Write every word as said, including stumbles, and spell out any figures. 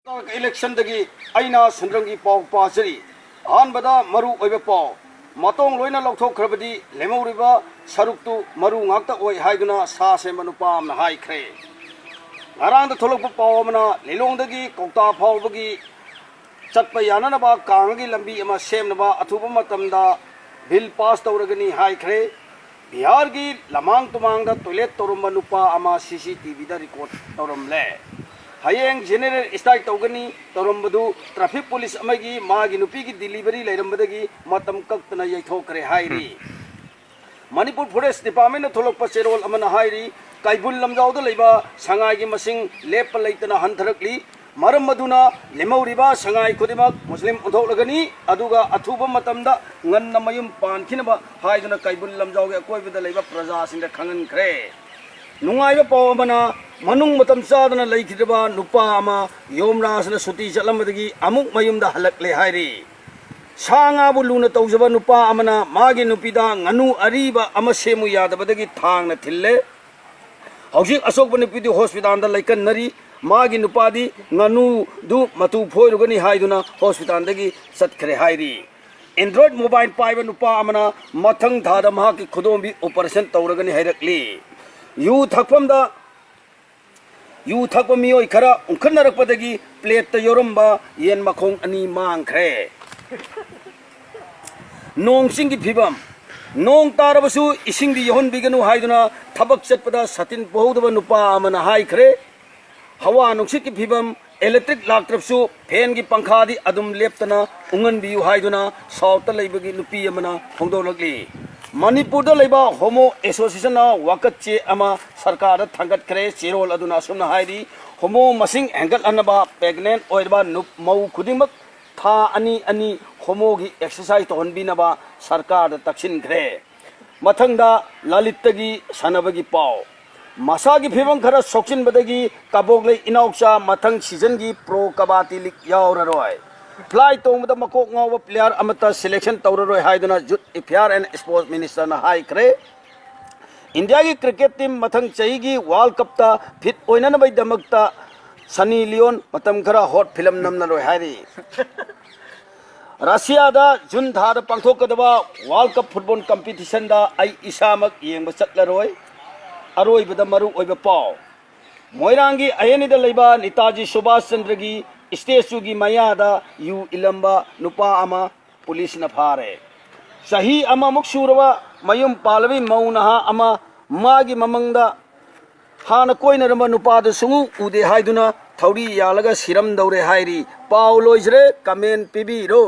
ꯏꯂꯦꯛꯁꯟꯗꯒꯤ ꯑꯩꯅ ꯁꯟꯗ꯭ꯔꯝꯒꯤ ꯄꯥꯎ ꯄꯥꯖꯔꯤ꯫ ꯑꯍꯥꯟꯕꯗ ꯃꯔꯨ ꯑꯣꯏꯕ ꯄꯥꯎ, ꯃꯇꯣꯡ ꯂꯣꯏꯅ ꯂꯧꯊꯣꯛꯈ꯭ꯔꯕꯗꯤ ꯂꯦꯝꯍꯧꯔꯤꯕ ꯁꯔꯨꯛꯇꯨ ꯃꯔꯨ ꯉꯥꯛꯇ ꯑꯣꯏ ꯍꯥꯏꯗꯨꯅ ꯁꯥ ꯁꯦꯝꯕ ꯅꯨꯄꯥ ꯑꯃꯅ ꯍꯥꯏꯈ꯭ꯔꯦ꯫ ꯉꯔꯥꯡꯗ ꯊꯣꯛꯂꯛꯄ ꯄꯥꯎ ꯑꯃꯅ ꯂꯤꯂꯣꯡꯗꯒꯤ ꯀꯧꯇꯥ ꯐꯥꯎꯕꯒꯤ ꯆꯠꯄ ꯌꯥꯅꯅꯕ ꯀꯥꯡꯒꯤ ꯂꯝꯕꯤ ꯑꯃ ꯁꯦꯝꯅꯕ ꯑꯊꯨꯕ ꯃꯇꯝꯗ ꯕꯤꯜ ꯄꯥꯁ ꯇꯧꯔꯒꯅꯤ ꯍꯥꯏꯈ꯭ꯔꯦ꯫ ꯕꯤꯍꯥꯔꯒꯤ ꯂꯃꯥꯡ ꯇꯨꯃꯥꯡꯗ ꯇꯣꯏꯂꯦꯠ ꯇꯧꯔꯝꯕ ꯅꯨꯄꯥ ꯑꯃ ꯁꯤ ꯁꯤ ꯇꯤ ꯚꯤꯗ ꯔꯦꯀꯣꯔꯗ ꯇꯧꯔꯝꯂꯦ꯫ ꯍꯌꯦꯡ ꯖꯦꯅꯦꯔꯦꯜ ꯁ꯭ꯇ꯭ꯔꯥꯏꯛ ꯇꯧꯒꯅꯤ ꯇꯧꯔꯝꯕꯗꯨ ꯇ꯭ꯔꯥꯐꯤꯛ ꯄꯨꯂꯤꯁ ꯑꯃꯒꯤ ꯃꯥꯒꯤ ꯅꯨꯄꯤꯒꯤ ꯗꯤꯂꯤꯚꯔꯤ ꯂꯩꯔꯝꯕꯗꯒꯤ ꯃꯇꯝ ꯀꯛꯇꯅ ꯌꯩꯊꯣꯛꯈ꯭ꯔꯦ ꯍꯥꯏꯔꯤ꯫ ꯃꯅꯤꯄꯨꯔ ꯐꯣꯔꯦꯁ ꯗꯤꯄꯥꯔꯠꯃꯦꯟꯅ ꯊꯣꯛꯂꯛꯄ ꯆꯦꯔꯣꯜ ꯑꯃꯅ ꯍꯥꯏꯔꯤ, ꯀꯩꯕꯨꯜ ꯂꯝꯖꯥꯎꯗ ꯂꯩꯕ ꯁꯉꯥꯏꯒꯤ ꯃꯁꯤꯡ ꯂꯦꯞꯄ ꯂꯩꯇꯅ ꯍꯟꯊꯔꯛꯂꯤ꯫ ꯃꯔꯝ ꯑꯗꯨꯅ ꯂꯦꯝꯍꯧꯔꯤꯕ ꯁꯉꯥꯏ ꯈꯨꯗꯤꯡꯃꯛ ꯃꯨꯁꯂꯤꯝ ꯑꯣꯟꯊꯣꯛꯂꯒꯅꯤ, ꯑꯗꯨꯒ ꯑꯊꯨꯕ ꯃꯇꯝꯗ ꯉꯟꯅ ꯃꯌꯨꯝ ꯄꯥꯟꯈꯤꯅꯕ ꯍꯥꯏꯗꯨꯅ ꯀꯩꯕꯨꯜ ꯂꯝꯖꯥꯎꯒꯤ ꯑꯀꯣꯏꯕꯗ ꯂꯩꯕ ꯄ꯭ꯔꯖꯥꯁꯤꯡꯗ ꯈꯪꯍꯟꯈ꯭ꯔꯦ꯫ ꯅꯨꯡꯉꯥꯏꯕ ꯄꯥꯎ ꯑꯃꯅ, ꯃꯅꯨꯡ ꯃꯇꯝ ꯆꯥꯗꯅ ꯂꯩꯈꯤꯗ꯭ꯔꯕ ꯅꯨꯄꯥ ꯑꯃ ꯌꯣꯝꯔꯥꯖꯅ ꯁꯨꯇꯤ ꯆꯠꯂꯝꯕꯗꯒꯤ ꯑꯃꯨꯛ ꯃꯌꯨꯝꯗ ꯍꯜꯂꯛꯂꯦ ꯍꯥꯏꯔꯤ꯫ ꯁꯥ ꯉꯥꯕꯨ ꯂꯨꯅ ꯇꯧꯖꯕ ꯅꯨꯄꯥ ꯑꯃꯅ ꯃꯥꯒꯤ ꯅꯨꯄꯤꯗ ꯉꯥꯅꯨ ꯑꯔꯤꯕ ꯑꯃ ꯁꯦꯝꯃꯨ ꯌꯥꯗꯕꯗꯒꯤ ꯊꯥꯡꯅ ꯊꯤꯜꯂꯦ꯫ ꯍꯧꯖꯤꯛ ꯑꯁꯣꯛꯄ ꯅꯨꯄꯤꯗꯨ ꯍꯣꯁꯄꯤꯇꯥꯜꯗ ꯂꯩꯀꯟꯅꯔꯤ꯫ ꯃꯥꯒꯤ ꯅꯨꯄꯥꯗꯤ ꯉꯥꯅꯨꯗꯨ ꯃꯇꯨ ꯐꯣꯏꯔꯨꯒꯅꯤ ꯍꯥꯏꯗꯨꯅ ꯍꯣꯁꯄꯤꯇꯥꯜꯗꯒꯤ ꯆꯠꯈ꯭ꯔꯦ ꯍꯥꯏꯔꯤ꯫ ꯑꯦꯟꯗ꯭ꯔꯣꯏꯗ ꯃꯣꯕꯥꯏꯜ ꯄꯥꯏꯕ ꯅꯨꯄꯥ ꯑꯃꯅ ꯃꯊꯪ ꯊꯥꯗ ꯃꯍꯥꯛꯀꯤ ꯈꯨꯗꯣꯝꯕꯤ ꯑꯣꯄꯔꯦꯁꯟ ꯇꯧꯔꯒꯅꯤ ꯍꯥꯏꯔꯛꯂꯤ꯫ ꯌꯨ ꯊꯛꯐꯝꯗ ꯌꯨ ꯊꯛꯄ ꯃꯤꯑꯣꯏ ꯈꯔ ꯎꯪꯈꯠꯅꯔꯛꯄꯗꯒꯤ ꯄ꯭ꯂꯦꯠꯇ ꯌꯥꯎꯔꯝꯕ ꯌꯦꯟ ꯃꯈꯣꯡ ꯑꯅꯤ ꯃꯥꯡꯈ꯭ꯔꯦ꯫ ꯅꯣꯡ ꯆꯤꯡꯒꯤ ꯐꯤꯕꯝ, ꯅꯣꯡ ꯇꯥꯔꯕꯁꯨ ꯏꯁꯤꯡꯗꯤ ꯌꯧꯍꯟꯕꯤꯒꯅꯨ ꯍꯥꯏꯗꯨꯅ ꯊꯕꯛ ꯆꯠꯄꯗ ꯁꯥꯇꯤꯟ ꯄꯨꯍꯧꯗꯕ ꯅꯨꯄꯥ ꯑꯃꯅ ꯍꯥꯏꯈ꯭ꯔꯦ꯫ ꯍꯋꯥ ꯅꯨꯡꯁꯤꯠꯀꯤ ꯐꯤꯕꯝ, ꯏꯂꯦꯛꯇ꯭ꯔꯤꯛ ꯂꯥꯛꯇ꯭ꯔꯕꯁꯨ ꯐꯦꯟꯒꯤ ꯄꯪꯈꯥꯗꯤ ꯑꯗꯨꯝ ꯂꯦꯞꯇꯅ ꯎꯪꯍꯟꯕꯤꯌꯨ ꯍꯥꯏꯗꯨꯅ ꯁꯥꯎꯠꯇ ꯂꯩꯕꯒꯤ ꯅꯨꯄꯤ ꯑꯃꯅ ꯐꯣꯡꯗꯣꯛꯂꯛꯂꯤ꯫ ꯃꯅꯤꯄꯨꯔꯗ ꯂꯩꯕ ꯍꯣꯃꯣ ꯑꯦꯁꯣꯁꯤꯌꯦꯁꯟꯅ ꯋꯥꯀꯠ ꯆꯦ ꯑꯃ ꯁꯔꯀꯥꯔꯗ ꯊꯥꯡꯒꯠꯈ꯭ꯔꯦ꯫ ꯆꯦꯔꯣꯜ ꯑꯗꯨꯅ ꯑꯁꯨꯝꯅ ꯍꯥꯏꯔꯤ, ꯍꯣꯃꯣ ꯃꯁꯤꯡ ꯍꯦꯟꯒꯠꯍꯟꯅꯕ ꯄ꯭ꯔꯦꯒꯅꯦꯟ ꯑꯣꯏꯔꯕ ꯅꯨꯞ-, ꯃꯧ ꯈꯨꯗꯤꯡꯃꯛ ꯊꯥ ꯑꯅꯤ ꯑꯅꯤ ꯍꯣꯃꯣꯒꯤ ꯑꯦꯛꯁꯔꯁꯥꯏꯁ ꯇꯧꯍꯟꯕꯤꯅꯕ ꯁꯔꯀꯥꯔꯗ ꯇꯛꯁꯤꯟꯈ꯭ꯔꯦ꯫ ꯃꯊꯪꯗ ꯂꯂꯤꯠꯇꯒꯤ ꯁꯥꯟꯅꯕꯒꯤ ꯄꯥꯎ꯫ ꯃꯁꯥꯒꯤ ꯐꯤꯕꯝ ꯈꯔ ꯁꯣꯛꯆꯤꯟꯕꯗꯒꯤ ꯀꯕꯣꯛꯂꯩ ꯏꯅꯥꯎꯆꯥ ꯃꯊꯪ ꯁꯤꯖꯟꯒꯤ ꯄ꯭ꯔꯣ ꯀꯕꯥꯇꯤ ꯂꯤꯒ ꯌꯥꯎꯔꯔꯣꯏ꯫ ꯐ꯭ꯂꯥꯏꯠ ꯇꯣꯡꯕꯗ ꯃꯀꯣꯛ ꯉꯥꯎꯕ ꯄ꯭ꯂꯦꯌꯥꯔ ꯑꯃꯠꯇ ꯁꯦꯂꯦꯛꯁꯟ ꯇꯧꯔꯔꯣꯏ ꯍꯥꯏꯗꯨꯅ ꯌꯨꯠ ꯑꯦꯐꯤꯌꯥꯔ ꯑꯦꯟ ꯁ꯭ꯄꯣꯔꯠꯁ ꯃꯤꯅꯤꯁꯇꯔꯅ ꯍꯥꯏꯈ꯭ꯔꯦ꯫ ꯏꯟꯗꯤꯌꯥꯒꯤ ꯀ꯭ꯔꯤꯀꯦꯠ ꯇꯤꯝ ꯃꯊꯪ ꯆꯍꯤꯒꯤ ꯋꯥꯔꯜ ꯀꯞꯇ ꯐꯤꯠ ꯑꯣꯏꯅꯅꯕꯒꯤꯗꯃꯛꯇ ꯁꯅꯤ ꯂꯤꯌꯣꯟ ꯃꯇꯝ ꯈꯔ ꯍꯣꯠ ꯐꯤꯂꯝ ꯅꯝꯂꯔꯣꯏ ꯍꯥꯏꯔꯤ꯫ ꯔꯁꯤꯌꯥꯗ ꯖꯨꯟ ꯊꯥꯗ ꯄꯥꯡꯊꯣꯛꯀꯗꯕ ꯋꯥꯔꯜ ꯀꯞ ꯐꯨꯠꯕꯣꯜ ꯀꯝꯄꯤꯇꯤꯁꯟꯗ ꯑꯩ ꯏꯁꯥꯃꯛ ꯌꯦꯡꯕ ꯆꯠꯂꯔꯣꯏ꯫ ꯑꯔꯣꯏꯕꯗ ꯃꯔꯨ ꯑꯣꯏꯕ ꯄꯥꯎ꯫ ꯃꯣꯏꯔꯥꯡꯒꯤ ꯑꯍꯦꯅꯤꯗ ꯂꯩꯕ ꯅꯤꯇꯥꯖꯤ ꯁꯨꯚꯥꯁ ꯆꯟꯗ꯭ꯔꯒꯤ ꯁ꯭ꯇꯦꯆꯨꯒꯤ ꯃꯌꯥꯗ ꯌꯨ ꯏꯜꯂꯝꯕ ꯅꯨꯄꯥ ꯑꯃ ꯄꯨꯂꯤꯁꯅ ꯐꯥꯔꯦ꯫ ꯆꯍꯤ ꯑꯃꯃꯨꯛ ꯁꯨꯔꯕ ꯃꯌꯨꯝ ꯄꯥꯜꯂꯕꯤ ꯃꯧ ꯅꯍꯥ ꯑꯃ ꯃꯥꯒꯤ ꯃꯃꯪꯗ ꯍꯥꯟꯅ ꯀꯣꯏꯅꯔꯝꯕ ꯅꯨꯄꯥꯗꯨ ꯁꯨꯡꯎ ꯎꯗꯦ ꯍꯥꯏꯗꯨꯅ ꯊꯧꯔꯤ ꯌꯥꯜꯂꯒ ꯁꯤꯔꯝꯗꯧꯔꯦ ꯍꯥꯏꯔꯤ꯫ ꯄꯥꯎ ꯂꯣꯏꯖ꯭ꯔꯦ, ꯀꯃꯦꯟ ꯄꯤꯕꯤꯔꯣ꯫